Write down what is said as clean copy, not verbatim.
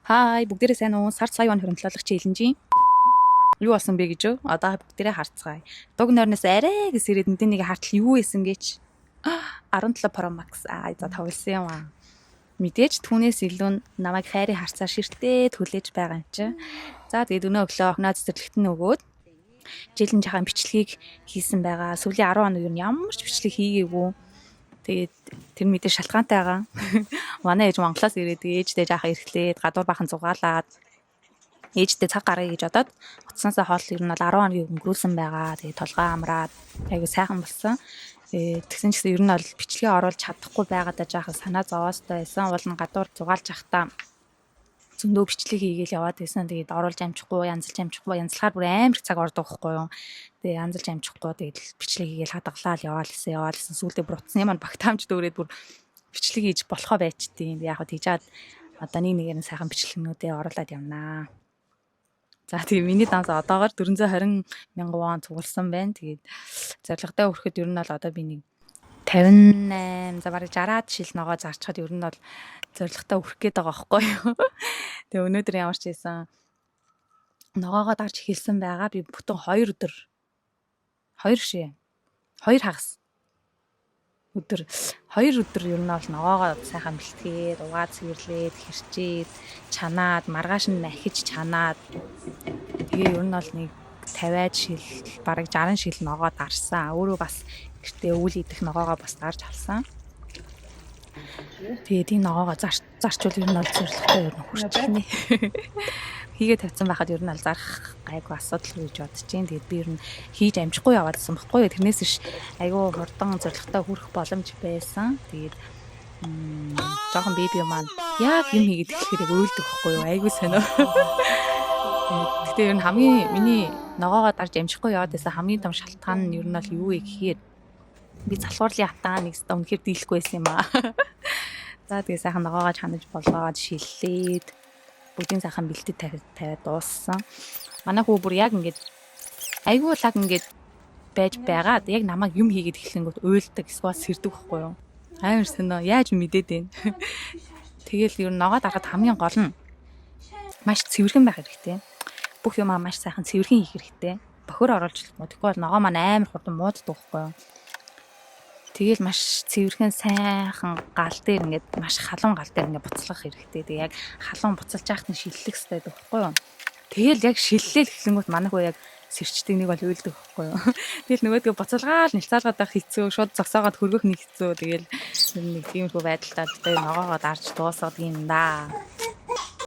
Хай, бүгдээрээ сайн уу? Сар сая он 27 challenge-ийн юу болсон бэ гэж үү? Одоо бүгдээрээ харцгаая. Дуг нойрноос арай гэсэрээд мэдээ нэг хартал юу исэн гэж 17 Pro Max аа за тоглосон юм аа. Мэдээж түүнээс илүү намайг хайрын харцаар ширтээ түлээж байгаа юм чи. За, тэгээд өнөө өглөө охиноо цэцэрлэгт нь өгөөд challenge-ийнхаа бичлэгийг хийсэн байгаа. Сүүлийн 10 хоног юу ямар ч бичлэг хийгээгүй. Тэгээд тэр мэдээ шалтгаантай байгаа. Манай ээж Монголоос ирээд ээжтэй жаахан эрхлээд, гадуур бахан зугаалаад, ээжтэй цаг гаргая гэж бодоод утснаасаа хоол ер нь бол 10 хоногийг өнгөрүүлсэн байгаа. Тэгээд толгой амраад айгу сайхан болсон. Тэгсэн ч гэсэн ер нь бол бичлэгээ оруулж чадахгүй байгаадаа жаахан санаа зовоостой байсан. Уул нь гадуур зугаалж явахдаа зөндөө бичлэг хийгээл яваад байсан. Тэгээд оруулж амжихгүй, янзалж амжихгүй, янзлахаар бүр амар их цаг ордог байхгүй юу. Тэгээд янзалж амжихгүй, тэгээд бичлэг хийгээл хадгалаад яваал гэсэн, яваал гэсэн. Сүүлдээ бүр утасны маань багтаамж дүүрээд бүр бичлэг хийж болохоо байчдیں۔ Яг хөө тэгжээд одоо нэг нэгээр нь сайхан бичлэгнүүдээ оруулаад явнаа. За, тэгээ миний данс одоогор 420 мянган вон цугласан байна. Тэгээд зорилготой хүрэхэд ер нь бол одоо би нэг 58, за бараг 60-аад шил ногоо зарчхад ер нь бол зорилготой хүрэх гээд байгаа байхгүй юу. Тэгээ өнөөдөр ямар ч байсан ногоогоо дарж эхэлсэн байгаа. Би бүтэн 2 өдөр, 2 шээ. 2 хагас өдөр, 2 өдөр ер нь бол ногоогоо сайхан бэлтгээд, угаа цэвэрлээд, хэрчээд, чанаад, маргааш нь ахиж чанаад, тэгээ ер нь бол нэг 50-аад шил, бараг 60 шил ногоо дарсан. Өөрөө бас гэртээ өвөл идэх ногоогоо бас дарж авсан. Тэгээд энэ ногоогоо зарчвал ер нь бол зорилготой ер нь хүрчихнэ. Хийгээ тавьсан байхад ер нь бол зарах гайгүй асуудал гэж бодож чинь. Тэгээд би ер нь хийж амжихгүй яваадсан байхгүй юу. Тэрнээс биш, айгүй хурдан зорилготой хүрэх боломж байсан. Тэгээд жоохон baby маань яг юм хийгээд эхлэхээр яг уйлдаг байхгүй юу. Айгүй сонио. Гэтэ ер нь хамгийн миний ногоогоо дарж амжихгүй яваад байсан хамгийн том шалтгаан нь ер нь бол юу вэ гэхээр би залхуурлын атаа нэг өстө үнэхээр дийлэхгүй байсан юм аа. За, тэгээ сайхан ногоогоо чанаж болгоод, шиллээд, бүгдийн сайхан бэлтэд тавиад тавиад дууссан. Манай хүү бүр яг ингээд айгүй лаг ингээд байж байгаад яг намайг юм хийгээд эхлэнгүүт уйлдаг эсвэл сэрдэг байхгүй юу. Амар сонио, яаж мэдээд байна. Тэгэл ер нь ногоо дарахад хамгийн гол нь маш цэвэрхэн байх хэрэгтэй. Бүх юмаа маш сайхан цэвэрхэн хийх хэрэгтэй. Бохир оруулж болохгүй. Тэгэхгүй бол ногоо маань амар хурдан мууддаг байхгүй юу. Тэгэл маш цэвэрхэн сайхан гал дээр, ингээд маш халуун гал дээр ингээд буцалгах хэрэгтэй. Тэгээ яг халуун буцалж яхад нь шиллэх хэрэгтэй байдаг байхгүй юу. Тэгэл яг шиллээл эхлэнгүүт манай хүү яг сэрчдэг, нэг бол уйлдаг байхгүй юу. Тэгэл нөгөөдгөө буцалгаал нэлцаалгаад байх хэцүү, шууд зогсоогоод хөргөх нэг хэцүү. Тэгэл нэг тиймэрхүү байдалтай л тэгээ ногоогоо дарж дуусгадаг юм да.